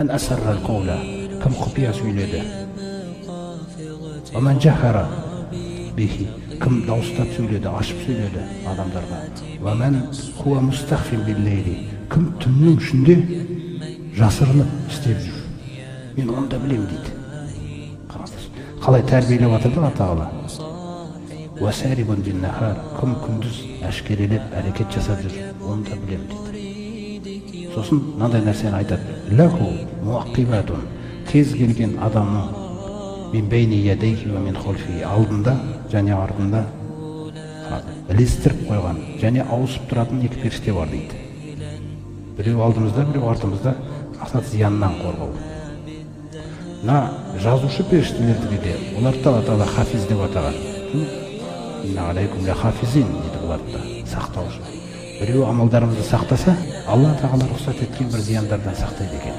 Ән, кім құпия сөйледі, бихи, кім дауыстап сөйледі, ашып сөйледі адамдарға, кім түннің ішінде жасырынып істеп жүр, мен оны да білемін дейді. Қараңыздаршы, қалай тәрбиелеп жатыр да Алла тағала. Кім күндіз әшкерелеп әрекет жасап жүр, оны да білемін дейді. Сосын мынандай нәрсені айтады: лаху муаққибатун, кез келген адамның, мин бейни ядайхи ва мин халфихи, алдында және артында ілестіріп қойған және ауысып тұратын екі періште бар дейді. Біреу алдымызда, біреу артымызда, мақсат зияннан қорғау. Мына жазушы періштелерді де, оларды да Алла тағала хафиз деп атаған, дейді. Бұларды да сақтаушы. Біреу амалдарымызды сақтаса, Алла тағала рұқсат еткен бір зияндардан сақтайды екен.